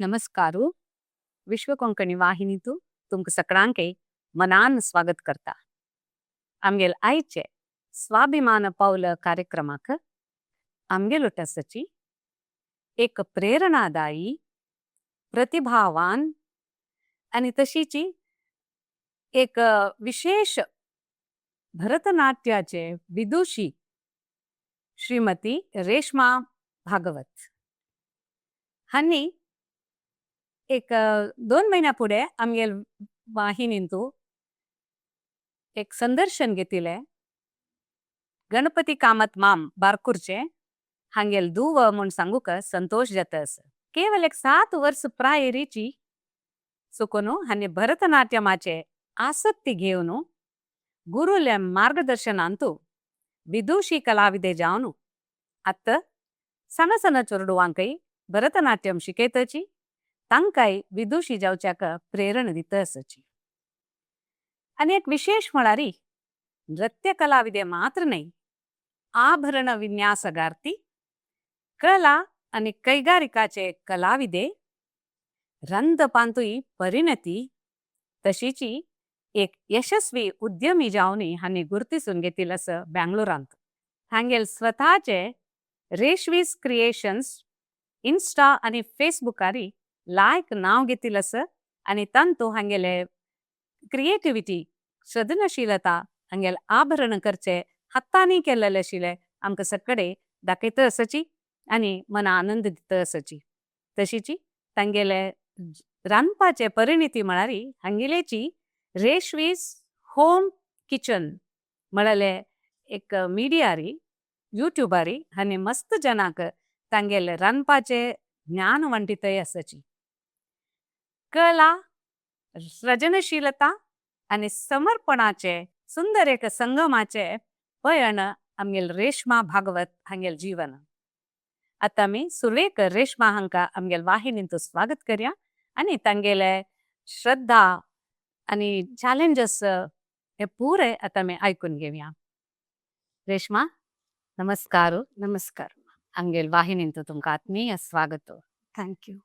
नमस्कार. विश्व कोंकणी वाहिनीतू तुमकां सगळ्यांक मनान स्वागत करता. आमगेल आयचे स्वाभिमान पावल कार्यक्रमाक आमगेल उटासची एक प्रेरणादायी प्रतिभावान आणि तशीची एक विशेष भरतनाट्याचे विदुषी श्रीमती रेश्मा भागवत हांणी एक 2 महिन्या पुढे आमगेल वाहिनींतू एक संदर्शन घेतिले. गणपती कामत माम बारकूरचे हांगेल दुव म्हूण सांगूक संतोष जाता आसा. केवल एक 7 वर्स प्रायरीची सुकोन हांणी भरतनाट्यमाचे आसक्ती घेवन गुरुले मार्गदर्शनांतू विदुषी कलाविदे जावन आतां सण सण चेडवांकय भरतनाट्यम शिकयतची तांकांय विदुषी जावच्याक प्रेरणा दिता आसची. आनी एक विशेष म्हळ्यार नृत्य कलाविदे मात्र न्हय, आभरण विन्यासगार्ती कला आनी कैगारिकाचे कलाविदे रंदपांतूय परिणती तशीची एक यशस्वी उद्यमी जावनी हांणी गुर्तिसून घेतिल आसा बँगलोरांत. हांगेल स्वताचे रेशवीज क्रिएशन्स इन्स्टा आनी फेसबुकारी लायक नांव घेतिल आसा आनी तांतू हांगेले क्रिएटिविटी सृजनशीलता हांगेल आभरण करचे हातांनी केल्लेले आशिल्ले आमकां सगळे दाखयता आसची आनी मना आनंद दिता आसची. तशीची तांगेले रांदपाचे परिणिती म्हळ्यार हांगेलेची रेशवीज होम किचन म्हळ्यार एक मिडियारी युट्यूबारी हांणी मस्त जनाक तांगेले रांदपाचे ज्ञान वांटितय आसची. कला सृजनशीलता आनी समर्पणाचे सुंदर एक संगमाचे पयण आमगेल रेश्मा भागवत हांगेल जीवन. आतां आमी सुर्वेक रेश्मा हांकां आमगेल वाहिनींत स्वागत करया आनी तांगेले श्रद्धा आनी चॅलेंजस हे पुरे आतां आमी आयकून घेवया. रेश्मा नमस्कार. नमस्कार. आमगेल वाहिनींत तुमकां आत्मीय स्वागत. Thank you.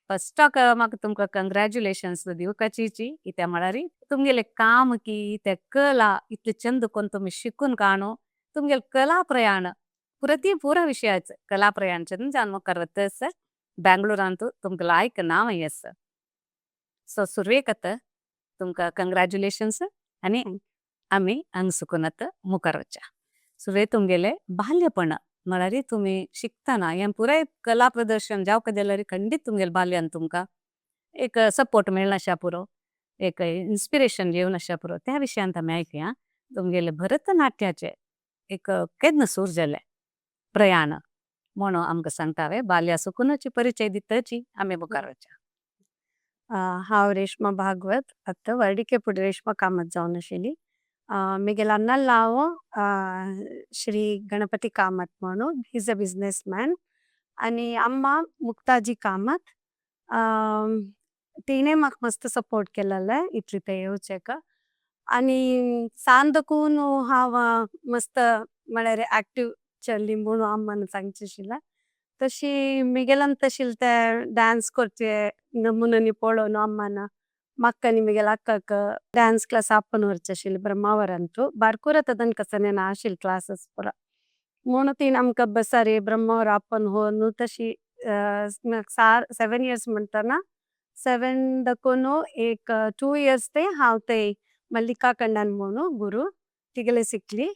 फस्टाक म्हाका तुमकां कंग्रॅच्युलेशन्स दिवपाचीची, कित्याक म्हळ्यार तुमगेलें काम की ते कला इतले चंद कोन्न तुमी शिकून काणू तुमगेलें कला प्रयाण पुरती पुरा विशयाच कला प्रयाण चंद जावन मुखार वता आसा. बँगलोरांत तुमकां लायक नांव आसा. सो सुरवेक आतां तुमकां कंग्रॅच्युलेशन्स आनी आमी हांगा सुकून आतां मुखार वचया. सुरवेक तुमगेलें बाल्यपण म्हळ्यार तुमी शिकतना हें पुराय कला प्रदर्शन जावंक जाल्यार खंडीत तुमगेले बाल्यान तुमकां एक सपोर्ट मेळना पुरो, एक इन्स्पिरेशन घेवन आशा पुरो, त्या विशयांत आमी आयकया. तुमगेले भरतनाट्याचे एक केन्ना सूर जालें प्रयाण म्हणून आमकां सांगता वे बाल्या सुकुनाची परिचय दिताची आमी मुखार वचया. हांव रेश्मा भागवत, आतां वर्डिकेपूड रेश्मा कामत जावन आशिल्ली. मिगेल अन्नल हांव श्री गणपती कामत म्हणून, he is a businessman. आनी अम्मा मुक्ताजी कामत, तिणे म्हाका मस्त सपोर्ट केलेले इतली ते येवचेक. आनी सांदकून हांव मस्त म्हळ्यार एक्टिव चली म्हणून अम्मान सांगचे आशिल्लें. तशी मिगेलान तशी ते डांस करचे नमुनानी पळोवन अम्मान म्हाका आनी मिगेल अक्काक डांस क्लास आपोवन व्हरचे आशिल्ले ब्रह्मावरांतू. बारकूर आतां तांकां ना आशिल्ले क्लासीस पुरा म्हणून तीन आमकां बसारी ब्रह्मावर आपोवन व्हरून तशी 7 इयर्स म्हणटना 7 दाखोवन एक 2 इयर्स ते हांव ते मल्लिका कण्णन म्हणून गुरू तिगेले शिकली.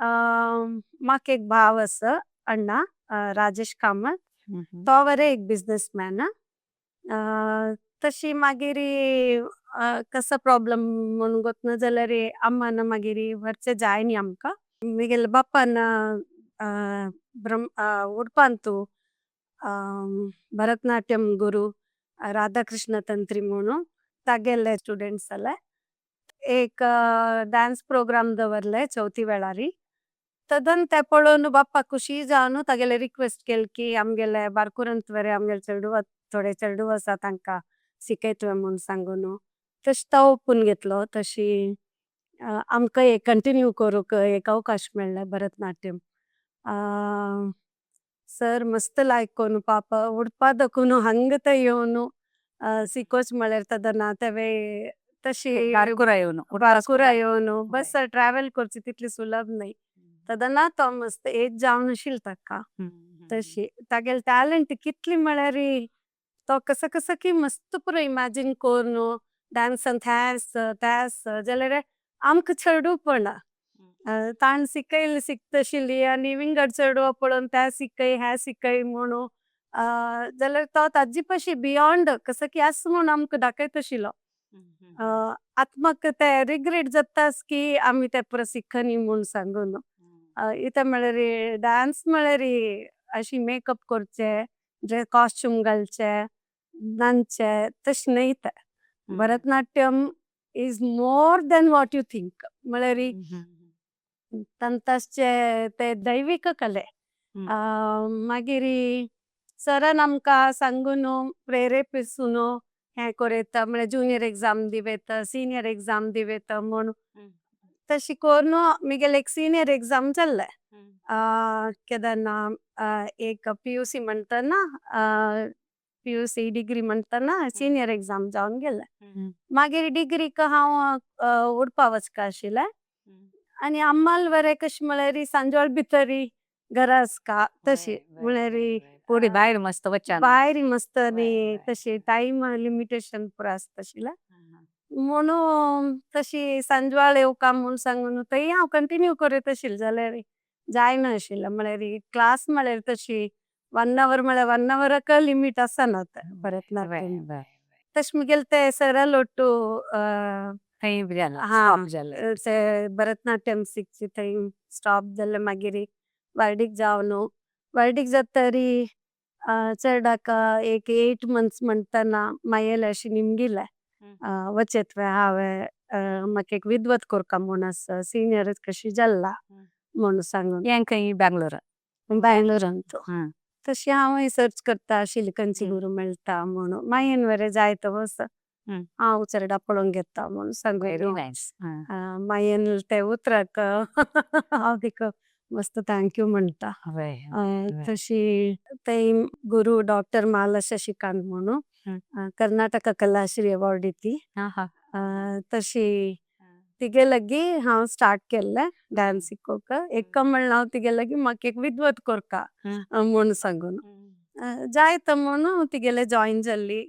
म्हाका एक भाव आसा अण्णा राजेश कामत, तो वरे एक बिजनेसमॅन. तशी मागीर कसो प्रॉब्लम म्हणून गोतना जाल्यार अम्मान मागीर व्हरचे जाय न्ही आमकां. मिगेले बापान उडपांतू भरतनाट्यम गुरू राधाकृष्ण तंत्री म्हणून तागेले स्टुडंट्स जाले. एक डांस प्रोग्राम दवरले चवथी वेळारी तदन ते पळोवन बाप्पा खुशी जावन तागेले रिक्वेस्ट केले की आमगेले बारकुरांत वरे आमगेले चेडू थोडे चेडू आसा तांकां शिकयतले म्हूण सांगून तशें तो ओपून घेतलो. तशी आमकां एक कंटिन्यू करूंक एक अवकाश मेळ्ळें भरतनाट्यम. सर मस्त लायक कोन्न पाप उडपा दाखोवन हांगा थंय येवन शिकोच म्हळ्यार तेदना तेवे तशी बारकुरा येवन. बारकुरा येवन बस ट्रॅवल करची तितली सुलभ न्हय तेदना तो मस्त एज जावन आशिल्लो ताका. तशी तागेले टॅलेंट कितली म्हळ्यार तो कसो कसो की मस्त पुरो इमॅजीन कोन्न डांसान थॅस थॅस जाल्यार आमकां चेडूं पडना. ताणें शिकयलें शिकतशिल्ली आनी विंगड चेडवां पळोवन तें शिकय हें शिकय म्हणून जाल्यार तो ताजे पशी बियोंड कसो की आसा म्हूण आमकां दाखयत आशिल्लो. आतां म्हाका ते रिग्रेट जातास की आमी ते पुरो शिकनी म्हूण सांगून. इतें म्हळ्यार डांस म्हळ्यार अशी मेकअप करचे जे कॉस्ट्यूम घालचे नाचचे तशें न्हय तें. Bharatanatyam is more than what you think म्हळ्यार तांचे ते दैवीक कले. मागीर सरान आमकां सांगून प्रेरेपिसून हें कोरयता म्हळ्यार जुनियर एग्जाम दिवेता सिनियर एग्जाम दिवेता म्हूण. तशें कोन्न मुगेलें एक सिनियर एग्जाम जाल्लें. केदना एक पीयूसी म्हणटना पीयूसी डिग्री म्हणटना सिनियर एग्जाम जावन गेलें. मागीर डिग्रीक हांव उडपा वचका आशिल्लें आनी अम्माल बरें कशें म्हळ्यार सांजवेळ भितरी घरा आसका तशी म्हळ्यार पुरी भायर मस्त वच्चा. भायर मस्त आनी तशी टायम लिमिटेशन पुरो आसता आशिल्लें म्हणून तशी सांजवाळ येवका म्हूण सांगून थंय हांव कंटिन्यू करीत आशिल्लें जाल्यार जायना आशिल्लें म्हळ्यार क्लास म्हळ्यार तशी वन our म्हळ्यार वन आवराक लिमीट आसना तें भरतनाट्यम. तशें मुगेलें ते सराल ಒಟ್ಟು थंय जालें हा स्टॉप जालें. ते भरतनाट्यम शिकचे थंय स्टॉप जालें मागीर वर्डीक जावन वर्डीक जातरी चेरडाक एक 8 मंथ्स म्हणटना मागीर अशें निमगिलें वचत हांवें म्हाका एक विद्वत कोरका म्हूण आसा सिनियर कशी जाल्ला म्हूण सांगून. हें खंय बेंगलोरा? बेंगलोरांत. तशी हांवूय सर्च करता आशिल्लें खंयची गुरू मेळटा म्हणून मागीर बरें जायत वस हांव चेरडा पळोवन घेता म्हूण वेरी सांगून. नायस. मागीर ते उतराक हांव तिका मस्त thank you म्हणटा. तशी ते गुरू डॉक्टर माला शशिकांत म्हणून कर्नाटक कलाश्री अवॉर्ड ती. तशी तिगे लगी हांव स्टार्ट केल्लें डांस शिकोवंक एक म्हणलें हांव तिगे लगी म्हाका एक विद्वत कोरका म्हूण सांगून. जायत म्हणून तिगेले जॉईन जाल्ली.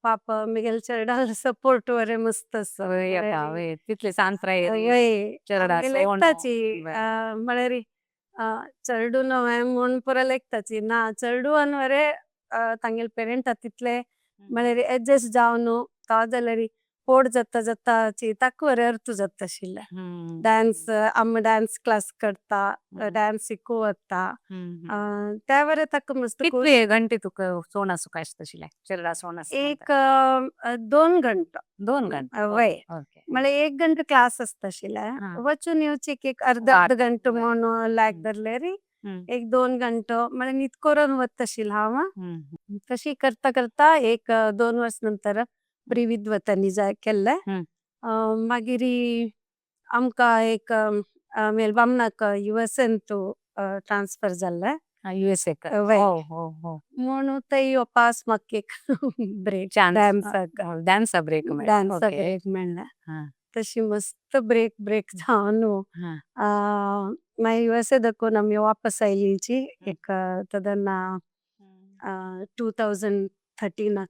पापा मुगेले चेरडा सपोर्ट बरें मस्त आसा. वय तितले सान प्रायेर वय चेरडा आमगे लेखताची म्हळ्यार चेरडू न्हय म्हूण पुरो लेखताची ना चेरडूवान बरें तांगेले पेरेंट तितले म्हळ्यार एडजस्ट जावन तो जाल्यार पोड जाता जाता ताका बरें अर्थ जाता आशिल्लें. डांस आमी डांस क्लास करता डांस शिकूं वता त्या बरें ताका मस्त कितले घंटे तुका सोणा सुखा आसता चेरडा सोण एक 2 घंटो. 2 घंटे. वय म्हळ्यार 1 घंटो क्लास आसता आशिल्लें वचून येवचे एक अर्द अर्द घंटो म्हणून लायक धरलें एक 2 घंटो म्हळ्यार न्हीद करून वता आशिल्लें हांव. तशी करता करता एक 2 वर्स नंतर प्री विद्वतांनी केल्लें. मागीर आमकां एक मेल बामणाक यूएसएंत ट्रान्सफर जाल्लें. यूएसए. वय म्हणून थंय पास म्हाका एक ब्रेक डांसाक. डांसा ब्रेक मेळ्ळें. डांसा ब्रेक मेळ्ळें. तशी मस्त ब्रेक ब्रेक जावन मागीर यूएसए दाखोवन आमी वापस आयलीची एक तेदना 2013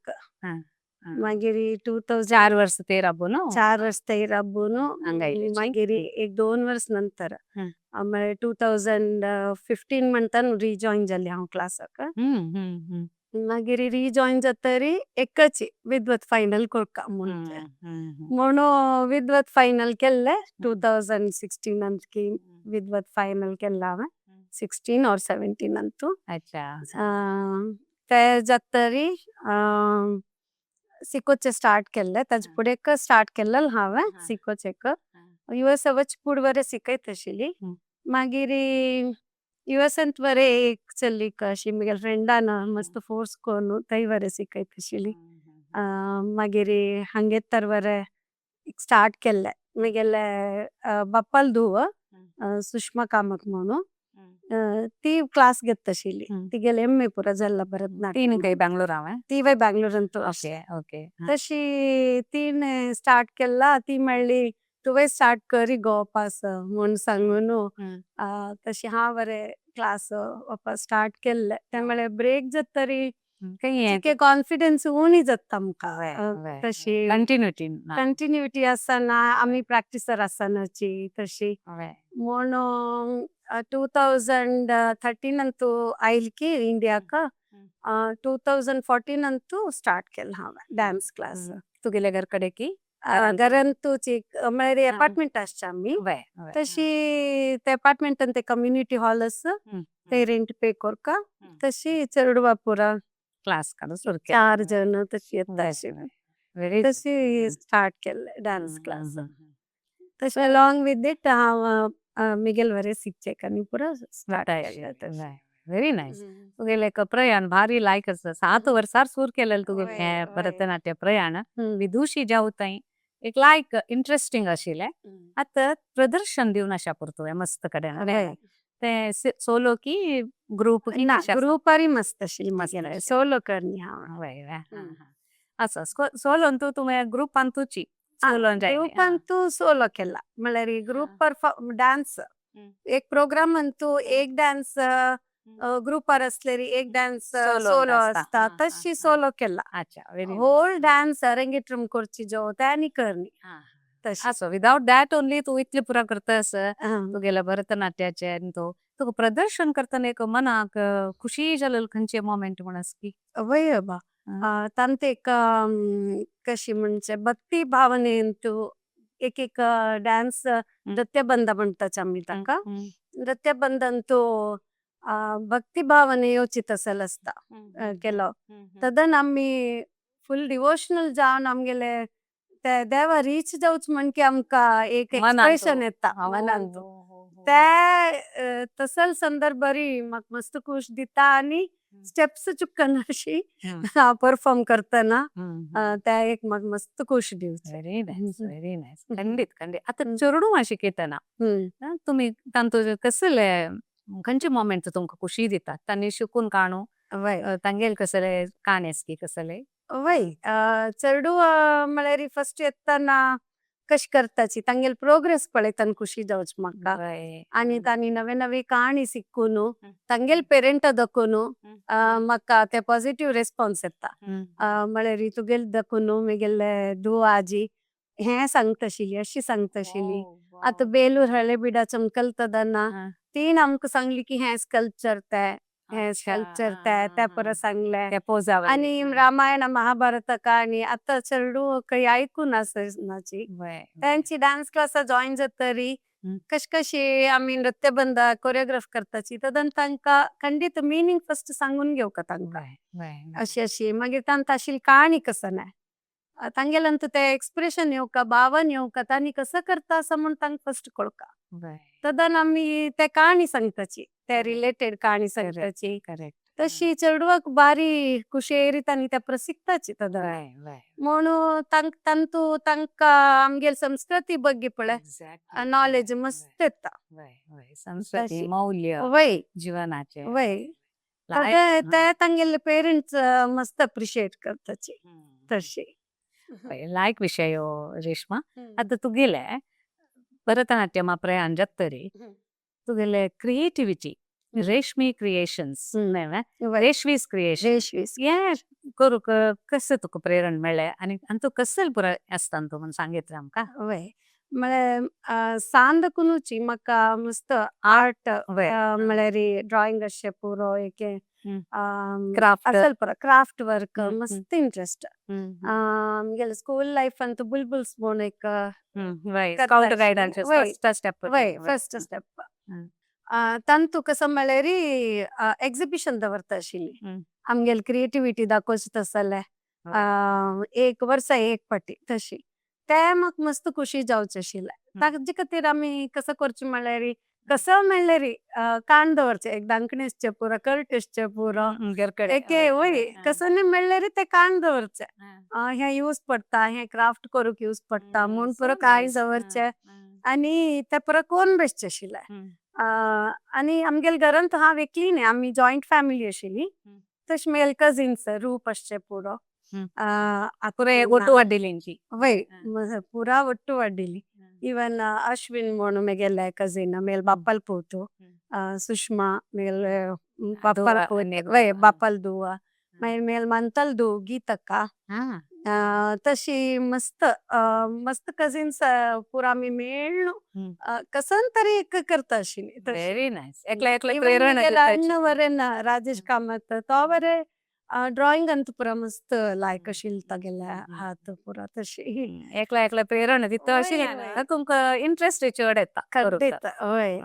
मागीर 2000 4 वर्स ते राबून 4 वर्स ते राबून मागीर एक 2 वर्स नंतर म्हळ्यार 2015 म्हणटान रिजॉईन जालें हांव क्लासाक. मागीर रिजॉईन जातरी एकच विद्वत फायनल कोरका म्हूण म्हणून विद्वत फायनल केल्लें 2016 की विद्वत फायनल केल्लें हांवें 16 or 17 अंतू. अच्छा. ते जातरी शिकोवचें स्टार्ट केल्लें ताजे फुडें स्टार्ट केल्लें हांवें शिकोवचें यूएसए वच फुडें बरें शिकयत आशिल्ली. मागीर यूएसएंत बरें एक चलीक अशी म्हगेल्या फ्रेंडान मस्त फोर्स करून थंय बरें शिकयत आशिल्ली. मागीर हांगे तर बरें स्टार्ट केल्लें म्हगेले बाप्पाल धूव सुषमा कामत म्हणून. ती क्लास घेता आशिल्ली. तिगेले एम.ए. पुरा जाल्ला भरतनाट्यम. तीन खंय बेंगलोर हांवें? तीवय बेंगलोरांतू. Okay okay. तशी तीणे स्टार्ट केला, ती म्हणली तुवें स्टार्ट करी गो वापस म्हूण सांगून. तशी हांव बरे क्लास वापस स्टार्ट केल्ले, ते म्हळ्यार ब्रेक जातरी खंय कॉन्फिडन्स उणी जाता आमकां, तशी कंटिन्युटी कंटिन्युटी आसना, आमी प्रॅक्टिसर आसनाची तशी म्हूण 2013 अंतू आयल की इंडियाक, 2014 अंतू स्टार्ट केला हांवें डान्स क्लास. तुगेले घर कडे की? घरांतूच म्हळ्यार अपार्टमेंट आसचे आमी, तशी ते अपार्टमेंट ते कम्युनिटी हॉल आसा, ते रेंट पे कोरका, तशी चेडवा पुरा क्लास काडून सुरू. चार जण तशी येता आशिल्ली, तशी स्टार्ट केल्ले डान्स क्लास. तशें अलॉंग विथ it हांव मिगेल वरे शिकचें आनी पुरा स्टार्ट केल्लें. Very nice. तुगेले एक प्रयाण भारी लायक आसा, 7 वर्सार सुरू केलें तुगेलें भरतनाट्य प्रयाण, विदुशी जावताय एक लायक इंट्रस्टिंग आशिल्लें. आतां प्रदर्शन दिवन अशा पुरतो मस्त कडेन ते सोलो की ग्रुप की? ना, ग्रुपारी मस्त आशिल्ली, मस्त सोलो करनी हांव. आसा सोलोन तूं तुवें ग्रुपान तुची सोलोन? ग्रुपान तूं सोलो केला, म्हळ्यार ग्रुप परफॉर्म डान्स एक प्रोग्राम अंतू एक डान्स ग्रुपार असलेरी, एक डान्स सोलो असता, तशी सोलो केला. होल डान्स अरंगेट्रम करची जो त्यानी करनी तशी. असो विदाउट that only तूं इतले पुरा करता तुगेल्या भरतनाट्याचे, आनी तो तुका प्रदर्शन करतना एक मनाक खुशी जालेल खंयचे मोमेंट म्हण आसा की? वय बा, तांत एक कशी म्हणजे भक्ती भावनेन तूं एक एक डान्स, नृत्यबंध म्हणटाच आमी ताका, नृत्यबंधन तूं भक्ती भावने योचित असल आसता केलो, तदन आमी फुल डिवोशनल जावन आमगेले ते देवा रीच जावच म्हण की आमकां एक एक्सप्रेशन येता मनांतू, ते तसल संदर्भारी म्हाका मस्त खुश दिता आनी स्टेप्स चुकना अशी परफॉर्म करतना त्या एक म्हाका मस्त खुश दिवचे. Very nice, very nice. खंडीत खंडीत. आतां चेडूं शिकयतना तुमी तांतू कसले खंयचे मोमेंट तुमकां खुशी दिता तांणी शिकून काणू, तांगेले कसले काणी आसकी कसले? वय, चेडूं म्हळ्यार फर्स्ट येतना कशी करताची तांगेले प्रोग्रेस पळयतना खुशी जावच म्हाका, आनी तांणी नवे नवे काणी शिकून तांगेले पेरेंट दाखोवन म्हाका ते पॉझिटिव्ह रेस्पॉन्स येता, म्हळ्यार तुगेले दाखोवन म्हगेले धुव आजी हें सांगता आशिल्ली, अशी सांगता आशिल्ली. आतां बेलूर हळे बिडा चमकलतदना तीन आमकां सांगली की हें स्कल्पचर ते, हें स्कल्पचर ते, त्या परत सांगले. आनी रामायण महाभारत काणी आतां चेडूं खंय आयकून आसनाची, तांची डान्स क्लासा जॉयन जातरी कशी कशी आमी नृत्यबंध कोरियोग्राफ करताची, तदन तांकां खंडीत मिनींग फर्स्ट सांगून घेवका तांकां, अशी अशी मागीर तांकां आशिल्ली काणी कसं नाय तांगेल्यान ते एक्सप्रेशन येवका, भावन येवका, तांणी कसं करता आसा म्हूण तांकां फर्स्ट कळका, तदन आमी ते काणी सांगताची, ते रिलेटेड काणी सांगताची. तशी चेडवाक बारी खुशेरी तांणी ते प्रसिद्धाची तदन, म्हणून तांतू तांकां आमगेले संस्कृती बग्गी पळय नॉलेज मस्त येता. संस्कृती मौल्य वय जीवनाचे. वय, ते तांगेले पेरेंट्स मस्त अप्रिशिएट करताची तशी. लायक विशय रेश्मा. आतां तुगेले भरतनाट्यमा प्रयाण जातरी तुगेले क्रिएटिविटी, रेशमी क्रिएशन्स, रेशवीस क्रिएशन, रेशवीस हें करूंक कशें तुका प्रेरण मेळ्ळें आनी तूं कसले पुराय आसता तूं म्हूण सांगीत आमकां? वय, म्हळ्यार सान दाकुनूची म्हाका मस्त आर्ट, म्हळ्यार ड्रॉइंग अशें पुरो एक क्राफ्ट असल पुरो क्राफ्ट वर्क मस्त इंट्रस्ट. आमगेले स्कूल लायफ अंतू बुलबुल्स म्हूण एक स्काउट गायडांचे फर्स्ट स्टेप. वय, फर्स्ट स्टेप. तांतू कसो म्हळ्यार एक्झिबिशन दवरता आशिल्ली, आमगेले क्रिएटिविटी दाखोवचें तसलें, एक वर्सा एक फावटी तशी, ते म्हाका मस्त खुशी जावचें आशिल्लें. ताजे खातीर आमी कसो करचें म्हळ्यार कसो म्हणल्यार काण दवरचें, एक दांकणें आसचें पुरो, कर्ट आसचें पुरो, एके वय कसो न्ही म्हणल्यार ते काण दवरचें, हें यूज पडटा, हें क्राफ्ट करूंक यूज पडटा म्हूण पुरो कांय दवरचें आनी ते पुरो कोन्न बेसचें आशिल्लें. आनी आमगेले घरांत हांव एकली न्ही, आमी जॉयंट फॅमिली आशिल्ली. तशें म्हगेले कजिन्स रूप आसचे पुरो. पुराय ಒಟ್ಟು वाड्डिलींची. वय, पुरा ಒಟ್ಟು वाड्डिली. इवन अश्विन म्हणून म्हगेले कजीन, म्हगेले बाप्पाल पूत, सुषमा म्हगेले बाप्पाल पूत, वय, बाप्पाल दुवा, मागीर म्हगेले मंतल धूव गीतक्का. तशी मस्त मस्त कजिन्स पुरा आमी मेळ्ळू कसन तरी एक करता आशिल्ली. Very nice. एकल्या एकल्या इवन प्रेरणा म्हगेले दिता. अण्ण वरेन राजेश कामत तो बरे ड्रॉइंग अंत पुरा मस्त लायक आशिल्ले तागेले हात पुरा तशी. एकल्या एकल्या प्रेरणा दिता अशी तुमकां इंट्रस्ट चड येता. खंडीत, वय.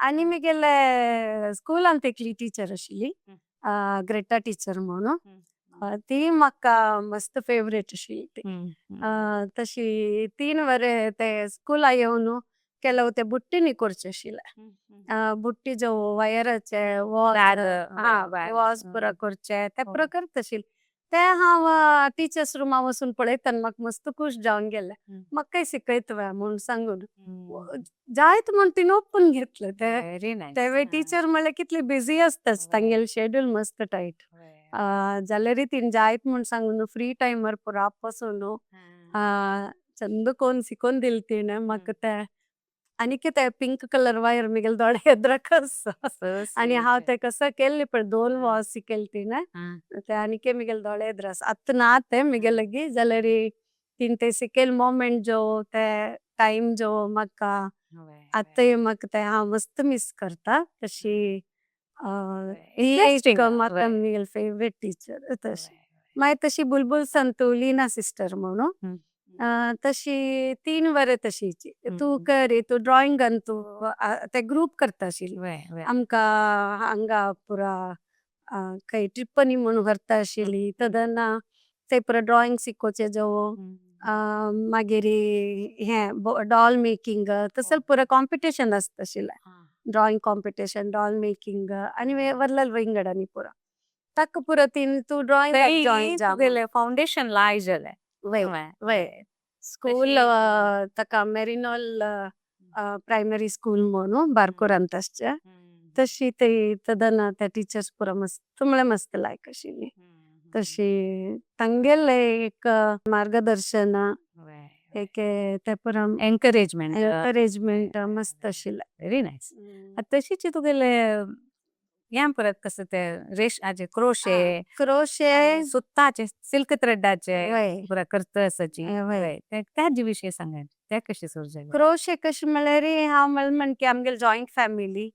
आनी म्हगेले स्कुलांत एकली टिचर आशिल्ली, ग्रेटा टिचर म्हणून, ती म्हाका मस्त फेवरेट आशिल्ली ती. तशी तीन वरे ते स्कुला येवन ಕೆಲವು ते बुट्टीनी करचे आशिल्ले, बुट्टी जो वायराचे वॉज पुरा करचे, ते पुरा करता आशिल्ले. ते हांव टिचर्स रुमा वचून पळयता, म्हाका मस्त खूश जावन गेले, म्हाकाय शिकयत म्हूण सांगून जायत म्हूण तिणें ओपून घेतले ते. Very nice. ते टिचर म्हणल्यार कितली बिजी आसता, तांगेले शेड्यूल मस्त टायट जाल्यार तिणें जायत म्हूण सांगून फ्री टायमार पुरा बसून चंद कोन्न शिकोवन दिले तिणें म्हाका ते. आनीक ते पिंक कलर वायर म्हगेले दोळे एद्राक आसा आनी हांव ते कसो केल्ले पळय, दोन वॉज शिकयले तिणें ते, आनीक म्हगेले दोळे एद्र आसा. आतां ना ते म्हगेले लागीं, जाल्यार तिणें ते शिकयले मोमेंट जो ते टायम जो म्हाका आतांय म्हाका ते हांव मस्त मीस करता तशी. ही एक म्हाका म्हगेली फेवरेट टिचर तशी. मागीर तशी बुलबुल संतू लीना सिस्टर म्हणून, तशी तीन बरे तशीची, तूं कर, तूं ड्रॉइंग तूं ते ग्रूप करता आशिल्ली आमकां. हांगा पुरा खंय ट्रिप्पनी म्हणून व्हरता आशिल्ली, तेन्ना ते पुरा ड्रॉइंग शिकोवचे जो, मागीर हे डॉल मेकिंग तसले पुरा कॉम्पिटिशन आसता आशिल्लें, ड्रॉइंग कॉम्पिटिशन, डॉल मेकिंग आनी व्हरलेले विंगडांनी पुरा ताका पुरा तीन तूं ड्रॉइंग जॉईन जा. फाउंडेशन लाय जालें. वय वय, स्कूल ताका मेरिनॉल प्रायमरी स्कूल म्हणून बारकोरांत आसचें. तशी ती तेन्ना त्या टिचर्स पुरा मस्त म्हळ्यार मस्त लायक आशिल्ली तशी. तांगेले एक मार्गदर्शन एक ते पुरा एनकरेजमेंट. एनकरेजमेंट मस्त आशिल्लें. Very nice. तशीच तुगेले हें परत कसं ते रेश क्रोशे. क्रोशे. सुताचे, सिल्क थ्रेडाचे पुरा करता आसाची, त्या विशयी सांगा, ते कशें सुरू जालें? क्रोशे कशें म्हळ्यार हांव म्हणलें की आमगेली जॉयंट फॅमिली,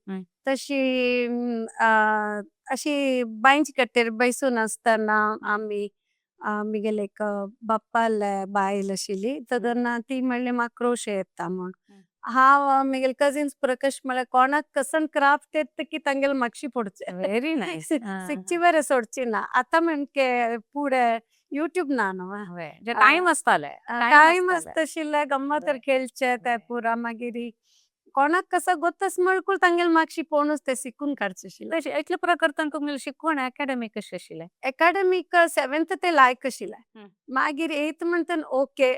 तशी अशी बांयचे कट्टेर बैसून आसतना आमी म्हगेले एक बाप्पाले बायल आशिल्ली, तेन्ना ती म्हणली म्हाका क्रोशे येता म्हूण. हांव म्हगेले कजिन्स पुरा कशें म्हळ्यार कोणाक कसन क्राफ्ट येता की तांगेले मागशी पडचे. Very nice. शिकची बरें सोडची ना. आतां म्हणके फुडें युट्यूब ना न्हू. टायम आसताले. टायम आसता आशिल्ले, गम्मत खेळचे ते पुरा. मागीर कोणाक कसो गोतस म्हळ्यार तांगेले मागशी पळोवनूच ते शिकून काडचे आशिल्ले. तशें इतले पुरा करतना तुमगेलें शिकवण एकाडमी कशें आशिल्लें? एकाडमीक सेवेंथ ते लायक आशिल्लें, मागीर एथ म्हणटन ओके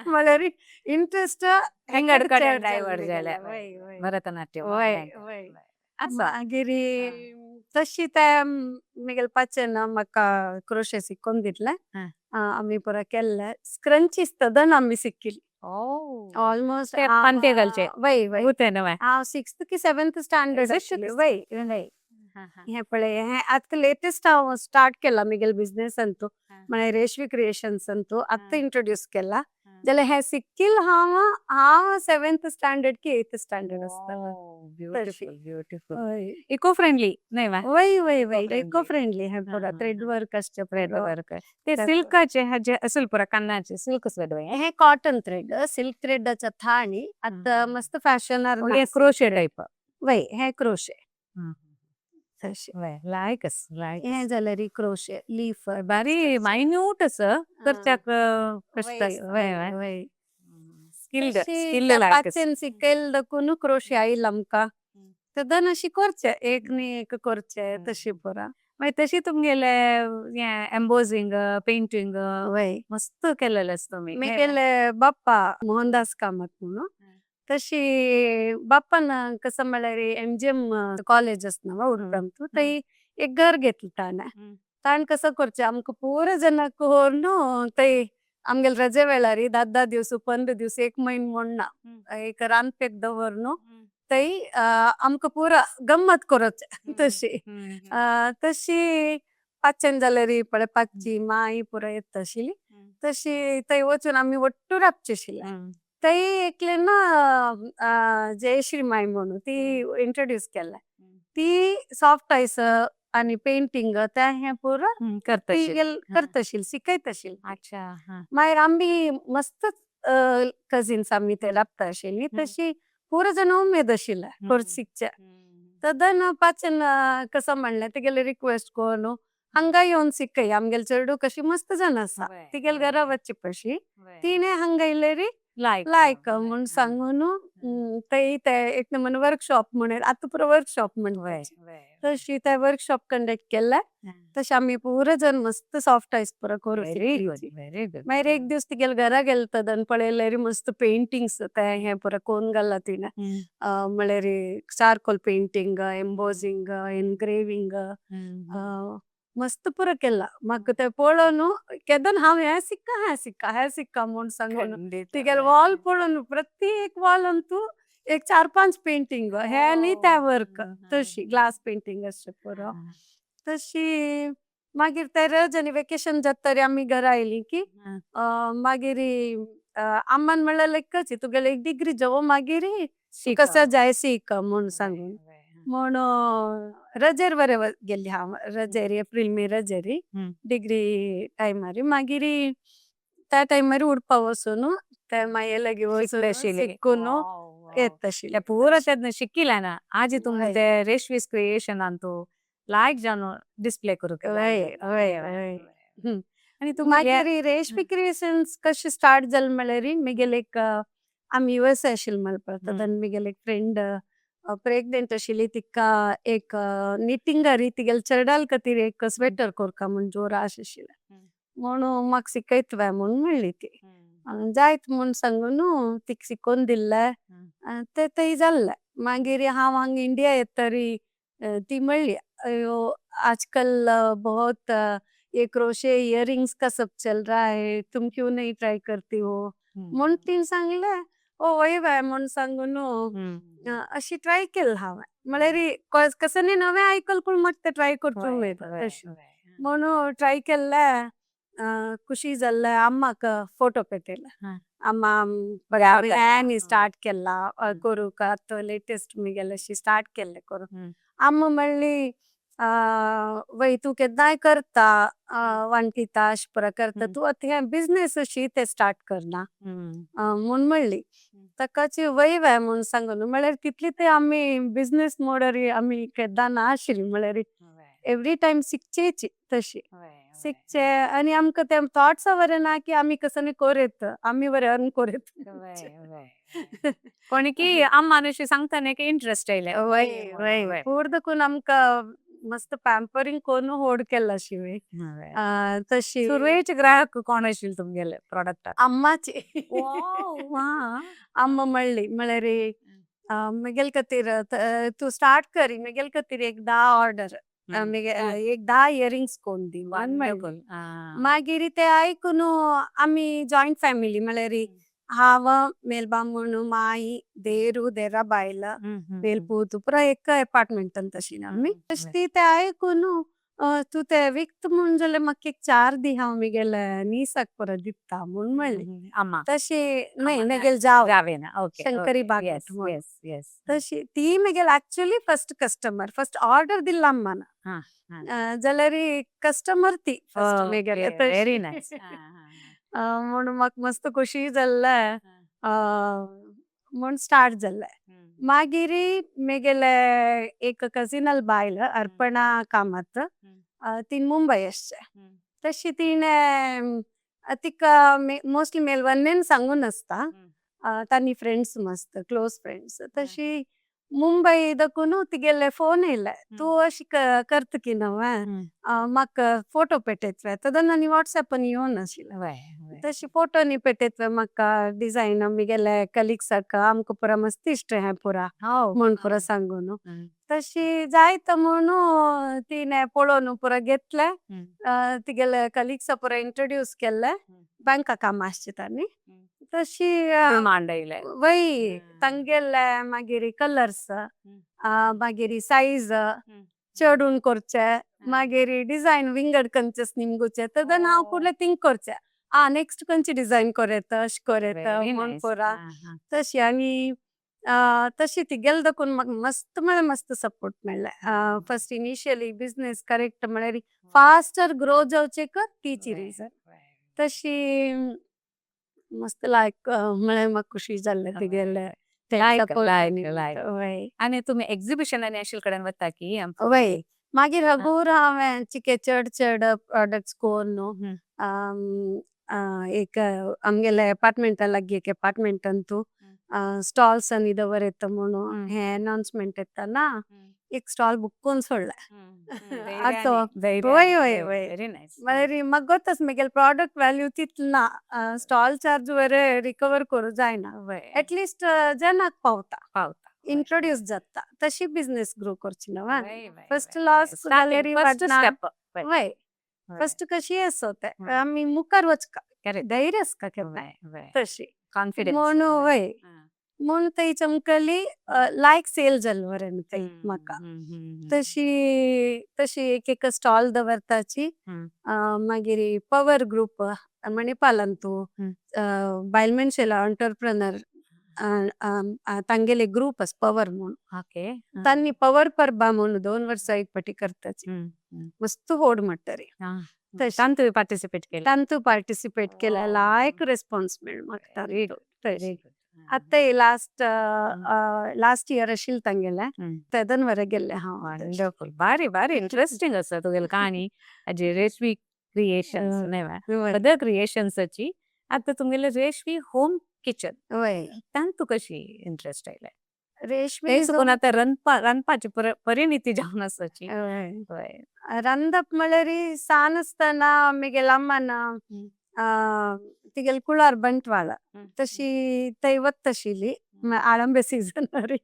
म्हळ्यार इंट्रस्ट हेंगड कडेन डायवर्ट जालें, भरतनाट्यम. वय वय. मागीर तशी ते म्हगेले पाचेन म्हाका क्रोशे शिकोवन दितले, आमी पुरा केल्ले स्क्रंचीस तेदन आमी शिकिल्ली. ऑलमोस्ट पांते घालचे. वय वय, हांव सिक्स्थ की सेवेंथ स्टँडर्ड. वय वय. हें पळय, हें आतां लेटेस्ट हांव स्टार्ट केला म्हगेले बिजनेस अंतू, म्हळ्यार रेशवी क्रिएशन्स अंतू आतां इंट्रोड्यूस केला. जाल्यार हें सिक्कील हांव हांव सेवेंथ स्टँडर्ड की एथ स्टँडर्ड आसतना. Beautiful, beautiful. इको फ्रेंडली न्हय वा? वय वय वय, इको फ्रेंडली हें पुरा थ्रेड वर्क आसचें. थ्रेड वर्क ते सिल्काचे हाजे असल पुरा कान्नाचे सिल्क थ्रेड. हे कॉटन थ्रेड, सिल्क थ्रेडाच्या थाणी आतां मस्त फॅशनार. Crochet type. वय, हे क्रोशे. वय, लायकस लायक. हें जाल्यार क्रोशे लीफ. बारी मायन्यूट आसा, करच्याक कश्ट. वय वय. स्किल्ड स्किल्ड लायक. पाचेन शिकयल देखून क्रोशे आयल आमकां, तेदन अशी करचे, एक न्ही एक करचे तशी पुरा. मागीर तशी तुमगेले हें एम्बोजिंग पेंटिंग. वय. मस्त केलेलें आसा तुमी. म्हगेले बाप्पा मोहनदास कामत म्हणून. तशी बाप्पान कसं म्हळ्यार एमजीएम कॉलेज आसना उडपंतू थंय एक घर घेतलं ताणें. ताणें कसं करचें आमकां पुरो जनाक व्हरून थंय आमगेले रजे वेळार 10-10 दिवस 15 दिवस एक म्हयनो म्हणना एक रांदपेक दवरून थंय आमकां पुरो गम्मत करचें तशी. तशी पांचशेन जाल्यार पळय पांचशी माई पुरो येता आशिल्ली. तशी थंय वचून आमी ಒಟ್ಟು राबचे आशिल्ले. थंय एकले ना जयश्री माई म्हणून ती इंट्रोड्यूस केले. ती सॉफ्ट आयस आनी पेंटिंग ते हें पुरो करता करता आशिल्ली, शिकयता आशिल्ली. अच्छा. मागीर आमी मस्त कजिन्स आमी ते राबता आशिल्ली. तशी पुरो जण उमेद आशिल्ले कोर्स शिकचे. तदन पांचन कसं म्हणलें तेगेले रिक्वेस्ट करून हांगा येवन शिकय आमगेले चेडूं कशी मस्त जण आसा तिगेले घरा वचची पशी तिणें हांगा येयलेरी लायक लायक म्हूण सांगून थंय ते एक नमूने वर्कशॉप म्हणून आतां पुरो वर्कशॉप म्हणटा तशी ते वर्कशॉप कंडक्ट केले. तशें आमी पुरो जण मस्त सॉफ्ट आयस पुरो करूं व्हेरी गुड, व्हेरी गुड. मागीर एक दीस तिगेले घरा गेले तदन पळयल्यार मस्त पेंटिंग्स ते हें पुरो कोन्न घाला तिणें. म्हळ्यार चारकोल पेंटिंग, एम्बोजिंग, एनग्रेविंग मस्त पुरो केला. म्हाका तें पळोवन केदन हांव हें सिक्का हें सिक्का हें सिक्का म्हूण सांगून तिगेले वॉल पळोवन प्रत्येक वॉलान तूं एक 4-5 पेंटिंग हे आनी ते वर्क तशी ग्लास पेंटिंग अशें पुरो. तशी मागीर ते रज आनी वेकेशन जातरी आमी घरा आयली की मागीर अम्मान म्हणलें एकच तुगेली एक डिग्री जावो मागीर कसं जाय सीक म्हूण सांगून म्हूण रजेर बरें गेल्ली हांव रजेर एप्रील मे रजेरी डिग्री टायमार. मागीर त्या टायमार उडपा वचून ते माये लागीं वचून शिकून येता आशिल्लें. पूरा तेन्ना शिकिल्लें ना आजी तुमी ते रेशवीस क्रिएशन अंतू लायक जावन डिस्प्ले करूंक. हय हय हय. आनी तूं मागीर रेशवी क्रिएशन्स कशें स्टार्ट जालें म्हळ्यार म्हगेले एक आमी यूएसए आशिल्ले म्हणपाक तदन म्हगेले एक फ्रेंड प्रेग्नेंट आशिल्ली तिका एक निटिंगारी तिगेले चेरडाल खातीर एक स्वेटर कोरका म्हूण जोर आश आशिल्लें म्हणून म्हाका शिकयतले म्हूण म्हणली ती. जायत म्हूण सांगून तिका शिकोवन दिल्लें तें थंय जाल्लें. मागीर हांव हांगा इंडिया येतरी ती म्हणली अयो आजकल बहुत ये क्रोशे इयरिंग्स का सब चल रहा है, तुम क्यों नहीं ट्राय करती हो म्हूण तिणें सांगलें. ओ वय बाय म्हूण सांगून अशी ट्राय केलें हांवें. म्हळ्यार कसं न्ही नवें आयकल पूण म्हाका तें ट्राय करचें उमेद तशें म्हणून ट्राय केल्लें. खुशी जाल्लें. अम्माक फोटो पेटयले अम्मा आनी स्टार्ट केला करूंक आतां लेटेस्ट म्हगेलें अशी स्टार्ट केल्लें करूंक. अम्मा म्हणली वय तूं केन्नाय करता वांटिता अशें पुरो करता तूं आतां हें बिजनेस अशी तें स्टार्ट करना म्हूण म्हणली. ताकाची वय वय म्हूण सांगून म्हळ्यार तितली ते आमी बिजनेस मोडार आमी केन्ना ना आशिल्ली. म्हळ्यार एवरी टायम शिकचेची तशी शिकचे आनी आमकां ते थॉट्स बरें ना की आमी कसं कोरेत आमी बरें अर्न कोरेत. कोणी की अम्मान अशी सांगता की इंट्रस्ट आयले. वय वय वय पूर्ण आमकां मस्त पॅम्परिंग कोन्न होड केला अशी तशी. सुरवेचे ग्राहक कोण आशिल्ले तुमगेले प्रॉडक्टाक? अम्माची. अम्मा म्हणली म्हळ्यार म्हगेले खातीर तूं स्टार्ट करी म्हगेले खातीर एक 10 ऑर्डर एक 10 इयरिंग्स कोन्न दी म्हणली. मागीर ते आयकून आमी जॉयंट फॅमिली म्हळ्यार हांव मेल बामण माई देरू देरा बायल मेल पूत पुरो एक अपार्टमेंटान तशी आमी. तशी ती ते आयकून तूं ते विकता म्हूण जाल्यार म्हाका एक 4 दी हांव म्हगेले निसाक परत दिता म्हूण म्हणली. अम्मा तशी न्हय म्हगेले जाव जावेना ओके शंकरी बागवत. येस येस. तशी ती म्हगेली actually first customer first order दिल्ला अम्मान जाल्यार कस्टमर ती फस्ट म्हगेले. Very nice. म्हूण म्हाका मस्त खुशी जाल्लें म्हूण स्टार्ट जाल्लें. मागीर म्हगेले एक कजिनल बायल अर्पणा कामत ती मुंबय आसचें तशी तिणें तिका मोस्टली मेलवन्नेन सांगून आसता तांणी फ्रेंड्स मस्त क्लोज फ्रेंड्स. तशी मुंबय दाखून तिगेले फोन येयले तूं अशी करता की नव्हे म्हाका फोटो पेटयतले तदन आनी वॉट्सएपान येवन आशिल्लें. तशी फोटो पेटेत्वे म्हाका डिझाइन आमगेले कलीग्साक आमकां पुरा मस्त इष्ट है पुरा म्हूण पुरा सांगून तशी जायत म्हणून तिने पळोवन पुरा घेतले तिगेले कलीग्सा पुरा इंट्रोड्यूस केले बँका काम आसचे तांणी तशी मांडयले वय तांगेले मागीर कलर्स मागीर साईज चडून करचे मागीर डिझाइन विंगड कंचेस निमगुचे तदन हांव कुडले थिंक करचे आ नेक्स्ट कंचे डिझाइन कोरेत अशें कोरेत म्हूण पुरा तशी आनी तशी ती गेल दाखून म्हाका मस्त म्हळ्यार मस्त सपोर्ट मेळ्ळें. फस्ट इनिशियली बिझनेस करेक्ट म्हळ्यार फास्टर ग्रो जावचेक तीची रिजन तशी मस्त लायक म्हळ्यार म्हाका खुशी जाल्लें तिगेले लायक लायक लायक. आनी तुमी एक्झिबिशन आनी अशे कडेन वता की वय मागीर हगूर हांवें चिके चड चड प्रोडक्ट्स कोन्न न्हू एक आमगेले अपार्टमेंटा लागीं एक अपार्टमेंटांतू स्टॉल्स आनी दवरता म्हणून हे अनाउन्समेंट येता ना एक स्टॉल बुक करून सोडले आतां वय वय वय व्हेरी नायस. म्हळ्यार म्हाका गोतच म्हगेले प्रॉडक्ट व्हॅल्यू तितलो ना स्टॉल चार्ज बरे रिकवर करूं जायना एटलिस्ट जनाक पावता पावता इंट्रोड्यूस जाता तशी बिझनेस ग्रो करची ना फस्ट लॉस जाल्यार फस्ट स्टेप वय फस्ट कशी आसो ते आमी मुखार वचका धैर्य आसका केन्नाय तशी कॉन्फिडन्स म्हूण वय म्हूण थंय चमकली लायक सेल जाल बरें थंय म्हाका तशी तशी एक एक स्टॉल दवरताची. मागीर पवर ग्रुप मणिपालांतू बायल मनशेला एंटरप्रेनर तांगेले ग्रुप आसा पवर म्हूण. ओके. तांणी पवर परबा म्हणून 2 वर्सां एक पाटी करताची मस्त होड म्हणटरी. तांतू पार्टिसिपेट केले? तांतू पार्टिसिपेट केले लायक रेस्पॉन्स मेळ म्हाका तांतू. आतां लास्ट लास्ट इयर आशिल्लें तांगेलें तेदन वरे गेल्ले हांव. वंडरफुल, भारी भारी इंट्रस्टिंग आसा तुगेली कहाणी हाजी रेशवी क्रिएशन्स न्हय अदर क्रिएशन्साची. आतां तुमगेले रेशवी होम किचन वय तांतू कशी इंट्रस्ट आयले? रेशवी ते सुकून आतां रांदपाची परिणिती जावन आसाची. वय रांदप म्हळ्यार सान आसतना म्हगेले अम्मान तिगेले कुळार ಬಂಟ್ವಾಳ तशी थंय वता आशिल्ली आळंबे सिजनारी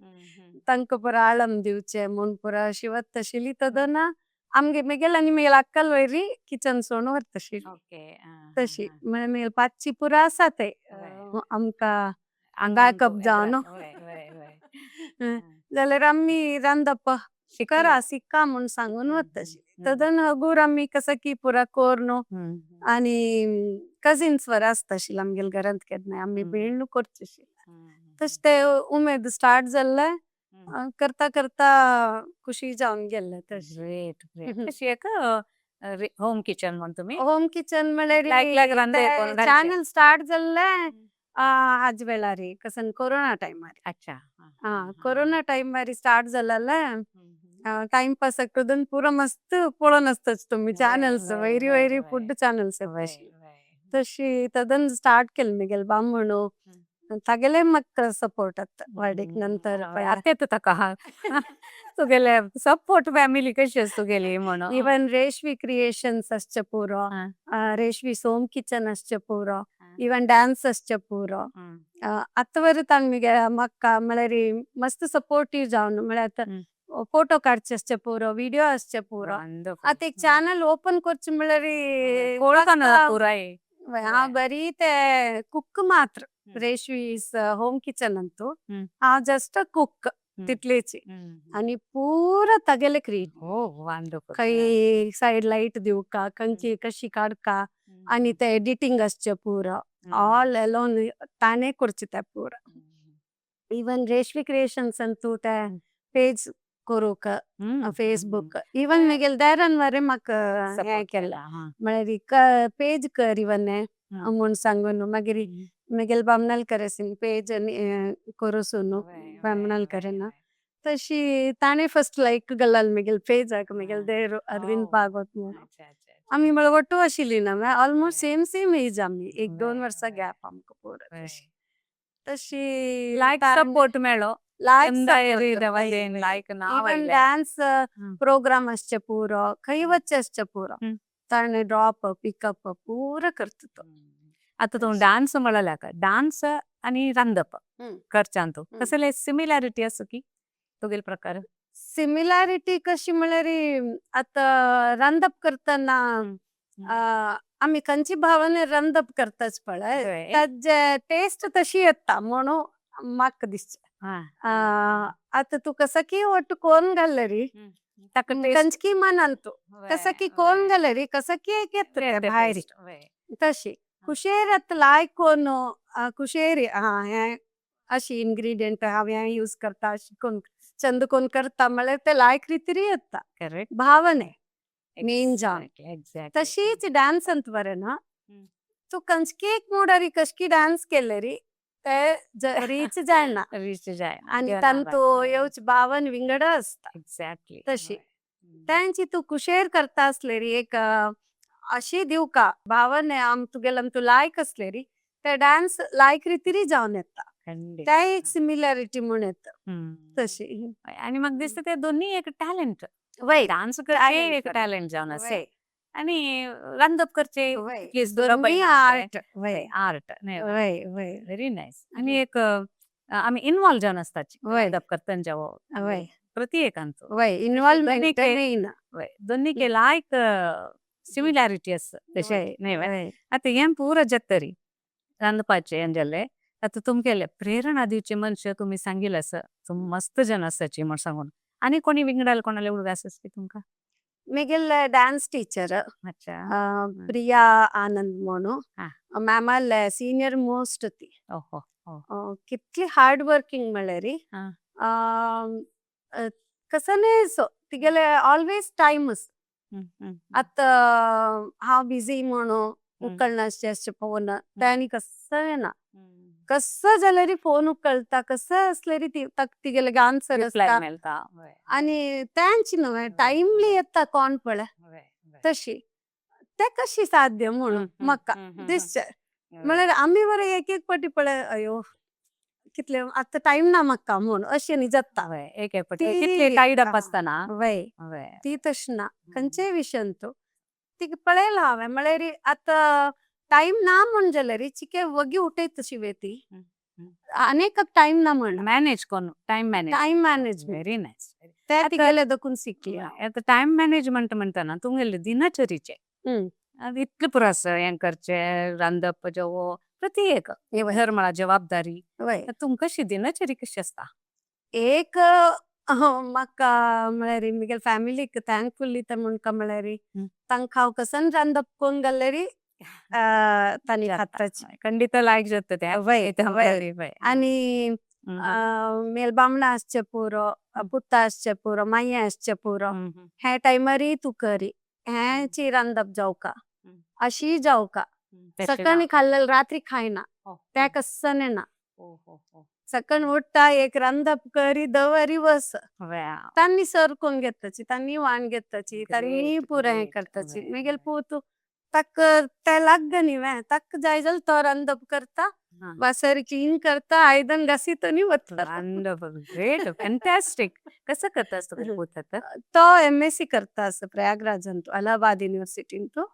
तांकां पुरा आळम दिवचे म्हूण पुरा अशी वता आशिल्ली तेदोना आमगे म्हगेले आनी म्हगेले अक्कल वयरी किचन सोडून वता आशिल्ली. तशी म्हळ्यार म्हगेले पाचशी पुरा आसा ते आमकां बॅकअप जावन जाल्यार आमी रांदप करा शिका म्हूण सांगून वता आशिल्ली. तेदोन हगूर आमी कसो की पुरा कोन्न आनी कजिन्स वर आसता आशिल्ले आमगेले घरांत केन्नाय आमी मेळ्ळू करचे आशिल्ले तशें ते उमेद स्टार्ट जाल्ले करता करता खुशी जावन गेल्ले तशें. Great great. तशी एक होम किचन म्हण तुमी होम किचन म्हळ्यार लायक लायक रांदे चॅनल स्टार्ट जाल्ले हाज वेळार कसन कोरोना टायमार. कोरोना टायमार स्टार्ट जाल्ले टाइम पास आसता पुरा मस्त पळोवन आसता तुमी channels very very food channels तशी तदन स्टार्ट केले म्हगेले बामणू तागेले म्हाका सपोर्ट आतां वाडीक नंतर. आतां ताका तुगेले सपोर्ट फॅमिली कशी आसा तुगेली म्हणून? इवन रेशवी क्रिएशन्स आसचे पुरो रेशवी सोम किचन आसचे पुरो इवन डान्स आसचे पुरो आतां वर तांणी म्हाका म्हळ्यार मस्त सपोर्टीव जावन म्हळ्यार आतां फोटो काडचे आसचे पुरो विडियो आसचे पुरो आतां एक चॅनल ओपन करचे म्हळ्यार पुराय हांव बरी ते कुक मात्र रेशवीस होम किचन अंतू हांव जस्ट कुक तितलीच आनी पुरा तागेले क्रिएट. हो वंडरफुल. खंय सायड लायट दिवका खंयची कशी काडका आनी ते एडिटींग आसचे पुरो ऑल एलोन ताणे करचे ते पुरा. इवन रेशवी क्रिएशन्स अंतू ते पेज करूक फेसबुक इवन म्हगेले देरान वरे म्हाका हें केलां म्हळ्यार पेज कर इवन म्हूण सांगून मागीर म्हगेले बामणाल करेसीन पेज करूं बामणाल करेना तशी ताणे फस्ट लायक घाल्ला म्हगेले पेजाक म्हगेले देर अरविंद भागवत म्हूण. आमी म्हळ्यार ಒಟ್ಟು आशिल्ली ना ऑलमोस्ट सेम सेम एज आमी 1-2 वर्सां गॅप आमकां पुरो तशी तशी लायक सपोर्ट मेळो. लायक लायक इवन डान्स प्रोग्राम आसचे पुरो खंय वच्चे आसचे पुरो ताणे ड्रॉप पिकअप पुरा करता तो. आतां तूं तशें. डान्स म्हणल्यार डान्स आनी रांदप करच्यांतू कसले सिमिलॅरिटी आसा की तुगेले प्रकार? सिमिलॅरिटी कशी म्हळ्यार आतां रांदप करतना आमी खंयची भावने रांदप करताच पळय ताजे टेस्ट तशी येता म्हणून म्हाका दिसता. आतां तूं कसो की ಒಟ್ಟು कोन घालरी ताका टेस्ट कंचकी मनान तूं कसं की कोन घालरी कसं की एक येता भायर तशी कुशेर आतां लायक कोन कुशेरी हा हें अशी इन्ग्रीडियंट हांव हें यूज करता अशी कोन चंद कोन करता म्हळ्यार ते लायक रितीर येता. करेक्ट. भावने मेन जावन. एक्झॅक्टली. तशीच डान्स अंत बरें ना तूं कंचकी एक मुडारी कशकी डान्स केलेरी ते रीच जायना. रीच जायना. आनी तांतू येवच भावन विंगड आसता. एक्झॅक्टली. तशी तांची तूं कुशेर करता आसलेरी एक अशी दिवका भावने आम तुगेले तूं लायक आसलेरी ते डान्स लायक रितीरी जावन येता. ते एक सिमिलॅरिटी म्हूण येता तशी. आनी म्हाका दिसता ते दोन्ही एक टॅलंट. वय. डान्स करचे एक टॅलंट जावन आसा आनी रांदप करचे दोन्ही आर्ट. वय. आर्ट. वय वय. Very nice. आनी एक आमी इन्वॉल्व जावन आसताची रांदप करतना जेवो वय. प्रत्येकांचो. वय इन्वॉल्वमेंट येयना. वय दोन्ही के लायक सिमिलॅरिटी आसा तशें न्हय व्हय. आतां हें पुरो जातरी रांदपाचें हें जालें. आतां तुमगेले प्रेरणा दिवचे मनशां तुमी सांगिल्लें आसा तुमी मस्त जन आसाची म्हण सांगून आनी कोणी विंगडायले कोणाले उडगास आसा तुमकां? म्हगेले डान्स टीचर प्रिया आनंद म्हणून मॅमाले सिनियर मोस्ट ती. कितली हार्ड वर्किंग म्हळ्यारी कसने सो तिगेले ऑलवेज टायम आसा. आतां हांव बिजी म्हणून उकळनासचे फोन तांणी कसं ना कसं जाल्यार फोन उकळता कसं असल्यारी तिगेले आन्सर आसता आनी तांची न्हय टायमली येता कोण पळय तशी ते कशी साध्य म्हणून म्हाका दिसचे म्हळ्यार आमी बरें एक एक पाटी पळय अयो कितले आतां टायम ना म्हाका म्हूण अशें न्ही जाता. एक एक पाटी कितले टायड अप आसता वय ती तशी ना खंयचेय विशयान तूं तिका पळयलां हांवें म्हळ्यार आतां टायम ना म्हूण जाल्यार चिके वगी उठयता शी ती आनी टायम ना म्हण मॅनेज कोन्न time manage time management very nice. ते तिगेले देखून शिकली हांव. आतां टायम मॅनेजमेंट म्हणटना तुमगेले दिनचरीचे इतलें पुरो आसा हें करचें रांदप जेवप प्रत्येक घर म्हळ्यार जबाबदारी तुमकां कशी दिनचरी कशी आसता? एक म्हाका म्हळ्यार म्हगेले फॅमिलीक थँकफुल दिता म्हणका म्हळ्यार तांकां हांव कसन रांदप कोन्न घाल्यारी तांणी खाताची. खंडीत लायक जाता तें. वय वय. आनी मेल बामणां आसचे पुरो पुता आसचे पुरो मांय आसचे पुरो हे टायमारय तूं करी हेंची रांदप जावका अशी जावका सकाळी खाल्लें रात्री खायना तें कस्सने ना. सकाळी उठता एक रांदप करी दवरी बस तांणी सर्व करून घेताची तांणी वाण घेताची तांणी पुरो करताची मागीर पूत ताका ते लागना न्ही वे ताका जाय जाल्यार तो रांदप करता वासर क्लीन करता आयदन घासीत आनी वता. Wonderful great fantastic. कसो करता तुगेलो पूत आतां? तो एमएससी करता आसा प्रयागराजांतू Allahabad युनिवर्सिटींतू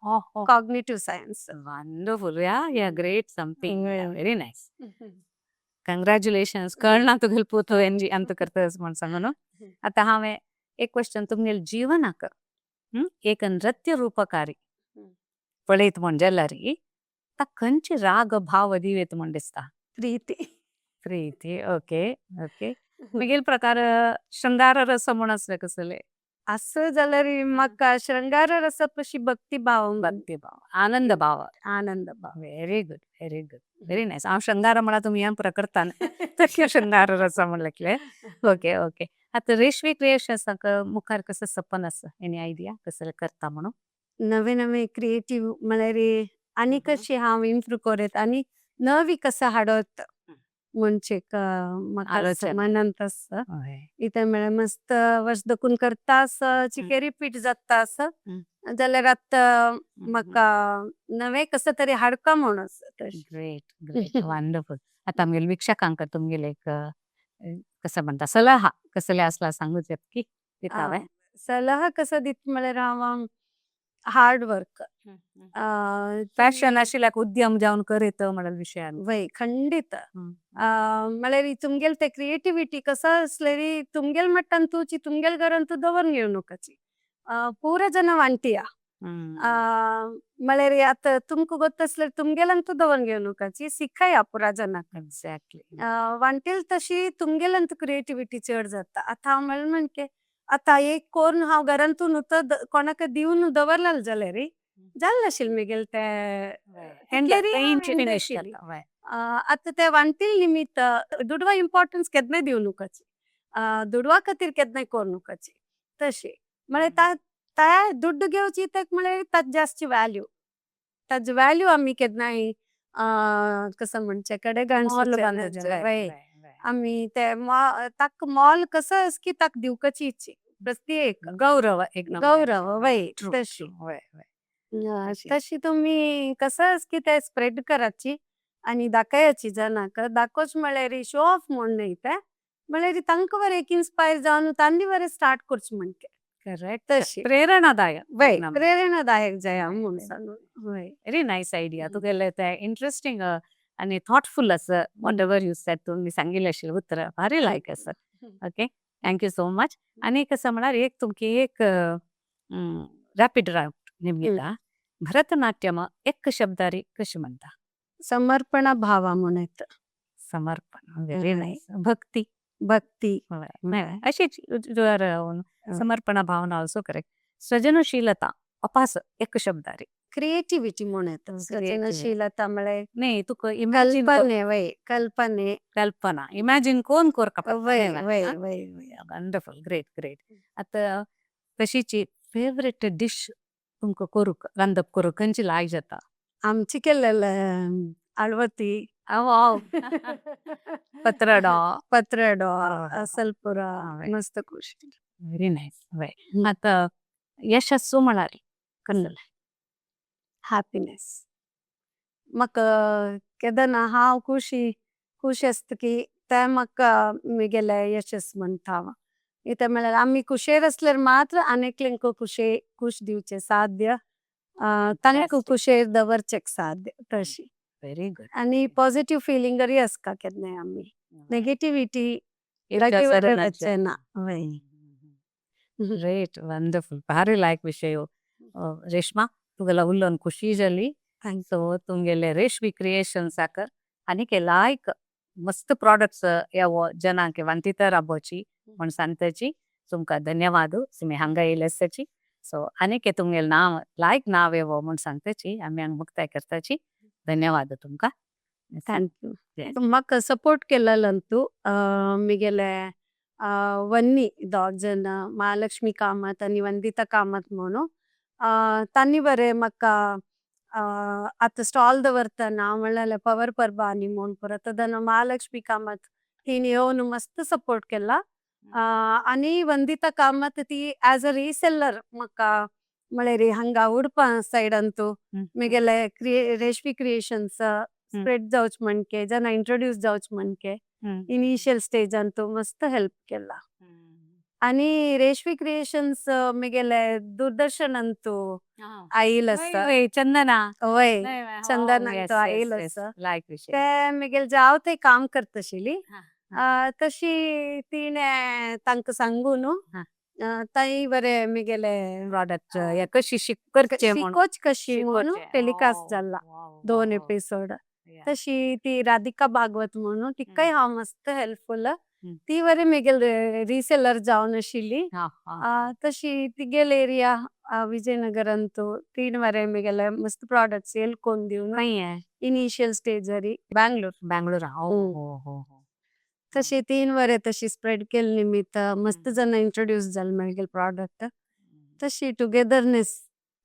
cognitive science. Wonderful. Yeah yeah great something very nice. Congratulations. कळना तुगेलो पूत एन्जी अंत करता म्हण सांगून. आतां हांवें एक क्वेश्चन तुमगेले जीवनाक एक नृत्य रूपकारी पळयत म्हण जाल्यार ता खंयचे राग भाव दिवेत म्हण दिसता? प्रीती. प्रीती. Okay okay. मागीर प्रकार शृंगार रस म्हण आसले कसले? असं जाल्यार म्हाका शृंगार रस पशी भक्ती भाव. भक्ती भाव आनंद भाव. आनंद भाव. Very good very good very nice. हांव शृंगार म्हळ्यार तुमी हें पुरो करता तशें शृंगार रस म्हणलें. Okay okay. आतां रेशवी क्रिएशन्साक मुखार कसो सपन आसा एनी आयडिया कसले करता म्हणून? नवे नवे क्रिएटीव म्हळ्यार आनी कशी हांव इम्प्रूव करत आनी नवी कसं हाडत म्हणचे म्हाका मनांत आसा. इतें म्हळ्यार मस्त वर्स दकून करता आसा चिके रिपीट जाता आसा जाल्यार आतां म्हाका नवें कसं तरी हाडका म्हूण आसा तशें. Great great wonderful. आतां आमगेले वीक्षकांक तुमगेले एक कसं म्हणटा सलहा कसले आसला सांगू की दिता हांवें? सलहा कसो दिता म्हळ्यार हांव Hard work. Passion आशिल्ल्याक उद्यम जावन करीत म्हळ्यार विशयान. वय, खंडित. म्हळ्यार तुमगेल ते क्रिएटिविटी कसा असलेरी तुमगेल मट्टान तुची तुमगेल घरांतू दवरून घेवं नकाची, पूरा जन वांटिया. म्हळ्यार आतां तुमकां गोत्तासल्यार तुमगेलांतू दवरून घेवं नकाची, शिकया पुरा जनाक. वांटेल तशी तुमगेलांतू क्रिएटिविटी चड जाता. आतां हांव म्हळ्यार म्हणके आतां एक कोन्न हांव घरांतू न्हू तर कोणाक दिवन दवरलें जाल्यार जालें आशिल्लें मेगेलें ते. आतां ते वांटील निमित्त दुडवा इम्पॉर्टन्स केन्नाय दिवं नकाची, दुडवा खातीर केन्नाय करूं नकाची. तशी म्हळ्यार ता दुड्ड घेवची ताका म्हळ्यार ताका जास्ती व्हॅल्यू, ताजी व्हॅल्यू आमी केन्नाय कसं म्हणचे कडे आमी ते ताका मोल कसं की ताका दिवपाची प्रत्येक गौरव, एक गौरव. वय, तशी तशी तुमी कसं की ते स्प्रेड कराची आनी दाखयाची जनाक. दाखोवच म्हळ्यार शो ऑफ म्हूण न्हय ते, म्हळ्यार तांकां बरें एक इन्स्पायर जावन तांणी बरें स्टार्ट करचें म्हणके. करेक्ट. तशी प्रेरणादायक. वय, प्रेरणादायक जाय म्हूण सांगून. वय. व्हेरी नायस आयडिया तुगेले ते, इंट्रस्टिंग आनी थॉटफुल आसा. What ever you said, तुमी सांगिल्लें आशिल्लें उतरां भारी लायक आसा. Okay, thank you so much. आनी कसं म्हळ्यार एक तुमकी एक रॅपिड रावंड निमगिता. भरतनाट्यम एक शब्दारी कशी म्हणता? समर्पणा भाव म्हणत. समर्पण, व्हेरी नायस. भक्ती. भक्ती. अशीच समर्पणा भावना ऑल्सो करेक्ट. सृजनशीलता अपास एक शब्दारी? क्रिएटिविटी म्हणत. सृजनशीलता म्हळ्यार नाही तुका इमॅजिन कल्पने. वय, कल्पने. कल्पना इमॅजिन कोण कोरका. वय वय वय वय. Wonderful, great great. आता कशीची फेवरेट डिश तुमकां करूक, रांदप करूक खंयची लायक जाता? आमची केल्लेले आळवती. वाव, पत्रडो. पत्रडो, असलपुरा, मस्त खुशी. Very nice. वय. आता यशस्सु म्हळ्यार कन्नल? हॅपीनेस. म्हाका केदना हांव खुशी खुश आसता की ते म्हाका म्हगेलें यशस म्हणटा हांव. कित्याक म्हळ्यार आमी खुशेर आसल्यार मात्र आनीकल्यांक खुशे खुश दिवचें साध्य, तांकां खुशेर दवरचें साध्य तशी. Very good. आनी पॉझिटिव्ह फिलिंगरी आसता केन्नाय आमी, नेगेटिविटी ना. वय. ग्रेट, वंडरफुल, भारी लायक विशय. रेश्मा, तुगेला उलोवन खुशी जाली. सो तुमगेले रेशमी क्रिएशन्साक आनीक लायक मस्त प्रॉडक्ट्स येवो, जनांक वांटिता राबोची म्हण सांगताची. तुमकां धन्यवाद, तुमी हांगा येयले आसाची. सो आनीक तुमगेले नांव लायक नांव येवो म्हण सांगताची आमी हांगा मुक्ताय करताची. धन्यवाद तुमकां. Thank you. म्हाका सपोर्ट केलेलो म्हगेले वन्नी दोग जण, महालक्ष्मी कामत आनी वंदिता कामत म्हणून. तांणी बरें म्हाका आतां स्टॉल दवरतना म्हणलें पवर परबा आनी म्हूण परत तेन्ना महालक्ष्मी कामत तिणी येवन मस्त सपोर्ट केला. आनी वंदिता कामत ती एज अ रिसेलर म्हाका म्हळ्यार हांगा उडपा सायडांतू म्हगेले रेशमी क्रिएशन्स स्प्रेड जावच म्हणके, जना इंट्रोड्यूस जावच म्हणके इनिशियल स्टेजांतू मस्त हेल्प केला. आनी रेशमी क्रिएशन्स म्हगेले दूरदर्शन अंतू आयिल्लें आसा. चंदना. वय, चंदना आयिल्लें आसा. लायक विशय. ते म्हगेले जाव थंय काम करता आशिल्ली, तशी तिणें तांकां सांगून ताई बरें म्हगेले प्रॉडक्ट कशी करचे, शिकोच कशी म्हणून टेलिकास्ट जाला दोन एपिसोड. तशी ती राधिका भागवत म्हणून, तिकाय हांव मस्त हेल्पफुल. ती बरी म्हगेले रिसेलर जावन आशिल्ली. तशी तिगेले एरिया विजयनगरांतू तीन बरें म्हगेले मस्त प्रॉडक्ट सेल कोन्न दिवन इनिशियल स्टेजारी. बँगलोर, बँगलोर. हो हो हो. तशी तीन बरें तशी स्प्रेड केले निमित्त मस्त जाणां इंट्रोड्यूस जाले म्हगेले प्रॉडक्ट. तशी togetherness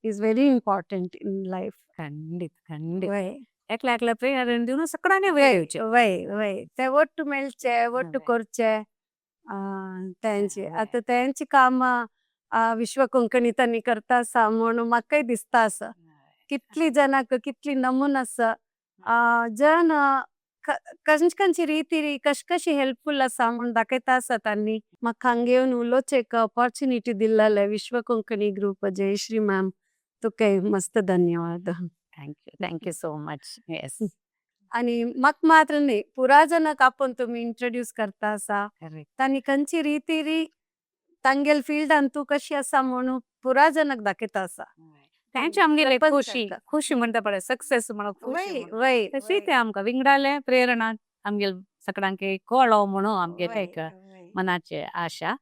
is very important in life. खंडित खंडित. वय. एकल्या एकल्या प्रेरणा दिवन सगळ्यांनी वयर येवचें. वय वय, ते ಒಟ್ಟು मेळचे, ಒಟ್ಟು करचे तेंचे. आतां तेंची कामां विश्व कोंकणी तांणी करता आसा म्हणून म्हाकाय दिसता आसा कितली जनांक कितली नमून आसा, जन खंयचे खंयची रिती कशी कशी हेल्पफूल आसा म्हूण दाखयता आसा तांणी. म्हाका हांगा येवन उलोवचें एक ऑपॉर्चुनिटी दिल्लें विश्व कोंकणी ग्रूप, जयश्री मॅम. तुका मस्त धन्यवाद. Thank you, thank you so much, yes. आणि म्हाका मात्र न्ही, पुरा जणांक आपोवन तुमी इंट्रोड्यूस करता आसा. तांणी खंयची रितीरी तांगेल फिल्डान तूं कशी आसा म्हणून पुरा जणांक दाखयता आसा. तांचे आमगेले प्रपंच खुशी करता. खुशी म्हणटा पळय, सक्सेस म्हणून खुशी वय म्हणून. वय तशी ते आमकां विंगडाले प्रेरणा आमगेले सगळ्यांक कळो म्हणून आमगेले एक मनाचे आशा,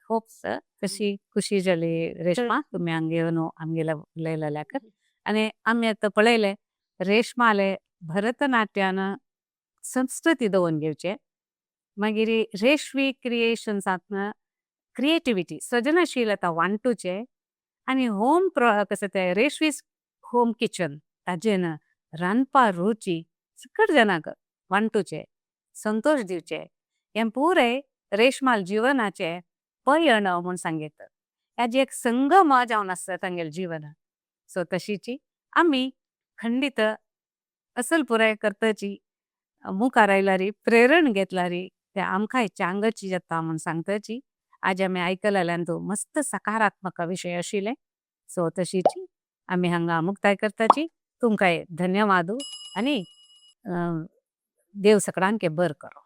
होप्स. तशी खुशी जाली रेश्मा, तुमी हांगा येवन आमगेले उलयलेल्याक. आनी आमी आतां पळयले रेश्माले भरतनाट्यान संस्कृती दवरून घेवचे, मागीर रेशवी क्रिएशन्सांतन क्रिएटिविटी सृजनशीलता वांटूचे आनी होम कसं ते रेशवीस होम किचन ताजेन रांदपा रुची सकट जणांक वांटूचे, संतोष दिवचे, हें पुरे रेशमाल जीवनाचे पयण म्हूण सांगयता. हेजी एक संगम जावन आसता तांगेले जीवन. सो तशीची आमी खंडीत असल पुराय करताची, मुखार आयलारी प्रेरण घेतलारी ते आमकांय चांगची जाता म्हूण सांगताची. आज आमी आयकलेल्यान तो मस्त सकारात्मक विशय आशिल्ले. सो तशीची आमी हांगा मुक्ताय करताची. तुमकांय धन्यवाद आनी देव सगळ्यांक बर करो.